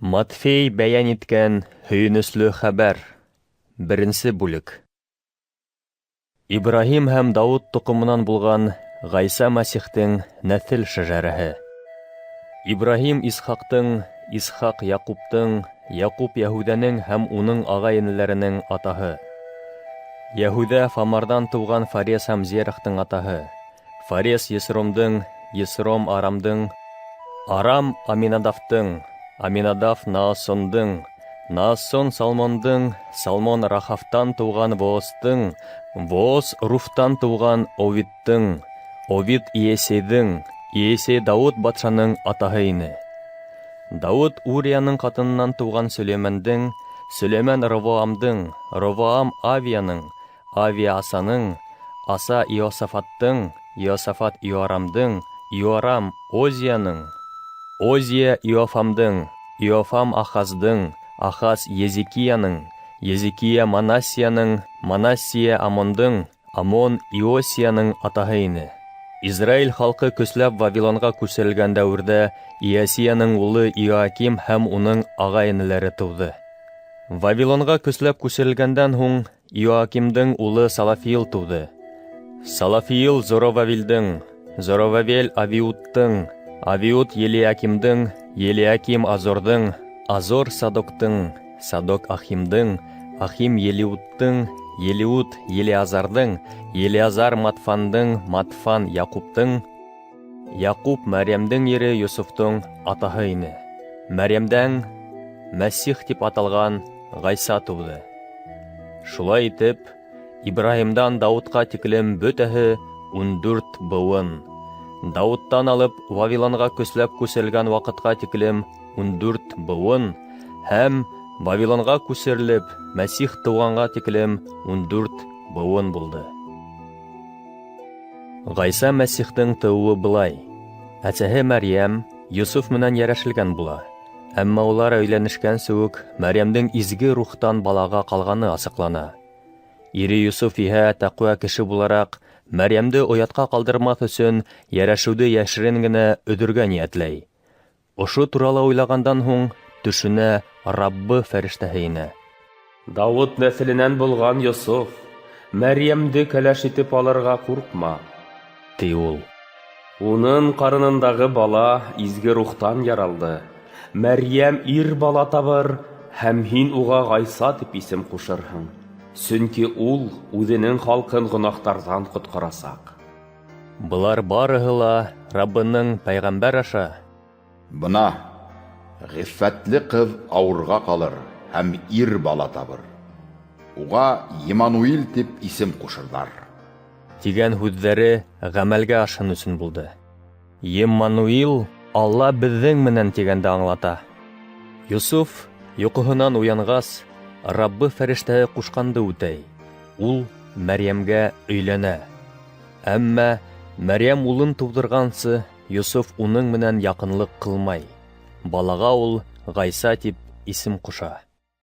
Матфей бәйән иткән һөйөнөслө хәбәр. Беренсе бүлек. Ибраһим һәм Дауыт тоҡомонан булған Ғайса Мәсихтең нәҫел шәжәрәһе. Ибраһим Исхаҡтың, Исхаҡ Яҡуптың, Яҡуп Йәһүҙәнең һәм уның ағай-энеләренең атаһы. Йәһүҙә Фамарҙан тыуған Фарес һәм Зерахтың атаһы. Фарес Есромдың, Есром Арамдың, Арам Аминадавтың, Аминадав Наасондың, Наассон Салмондың, Салмон Рахавтан тыуған Воостың, Вооз Руфтан тыуған Овидтың, Овид Иесейҙың, Иесей Дауыт батшаның атаһы ине. Дауыт Урияның ҡатынынан тыуған Сөләймәндең, Сөләймән Ровоамдың, Ровоам Авияның, Авия Асаның, Аса Иосафаттың, Иосафат Иорамдың, Иорам Озияның, Озия Иофамдың, Иофам Ахаздың, Ахаз Езекияның, Езекия Манассияның, Манассия Амондың, Амон Иосияның атаһы ине. Израиль халҡы көсләп Вавилонға күсерелгән дәүерҙә Иосияның улы Иоаким һәм уның ағай-энеләре тыуҙы. Вавилонға көсләп күсерелгәндән һуң Иоакимдың улы Салафиил тыуҙы. Салафиил Зоровавелдең, Зоровавел Авиудтың, Авиуд Елиакимдың, Елиаким Азорҙың, Азор Садоктың, Садок Ахимдың, Ахим Елиудтың, Елиуд Елеазарҙың, Елеазар Матфандың, Матфан Яҡуптың, Яҡуп Мәрйәмдең ире Йософтоң атаһы ине. Мәрйәмдән Мәсих тип аталған Ғайса тыуҙы. Шулай итеп, Ибраһимдан Дауытҡа тиклем бөтәһе 14 быуын. Дауыттан алып Вавилонға көсләп күсерелгән ваҡытҡа тиклем 14 быуын һәм Вавилонға күсерелеп Мәсих тыуғанға тиклем 14 быуын булды. Ғайса Мәсихтең тыуыуы былай: әсәһе Мәрйәм Йософ менән йәрәшелгән була. Әммә улар өйләнешкәнсе үк Мәрйәмдең изге рухтан балаға ҡалғаны асыҡлана. Ире Йософ иһә тәҡүә кеше булараҡ, Мәрйәмде оятҡа ҡалдырмаҫ өсөн йәрәшеүҙе йәшерен генә өҙөргә ниәтләй. Ошо турала уйлағандан һуң төшөнә Раббы фәрештәһе инә. Дауыт нәҫеленән булған Йософ, Мәрйәмде кәләш итеп алырға ҡурҡма, ти ул. Уның ҡарынындағы бала изге рухтан яралды. Мәрйәм ир бала табыр, һәм һин уға Ғайса тип исем ҡушырһың. Сөнки ул үҙенең халҡын гонаһтарҙан ҡотҡарасаҡ. Былар барыһы ла Раббының пәйғәмбәр аша Бына ғиффәтле ҡыҙ ауырға ҡалыр һәм ир бала табыр. Уға Емануил тип исем ҡушырҙар. Тигән һүҙҙәре ғәмәлгә ашһын өсөн булды. Еммануил Алла беҙҙең менән тигәнде аңлата. Йософ йоҡоһонан уянғас, Раббы фәрештәһе ҡушҡанды үтәй. Ул Мәрйәмгә өйләнә. Әммә Мәрйәм улын тыуҙырғансы Йософ уның менән яҡынлыҡ ҡылмай. Балаға ул Ғайса тип исем ҡуша.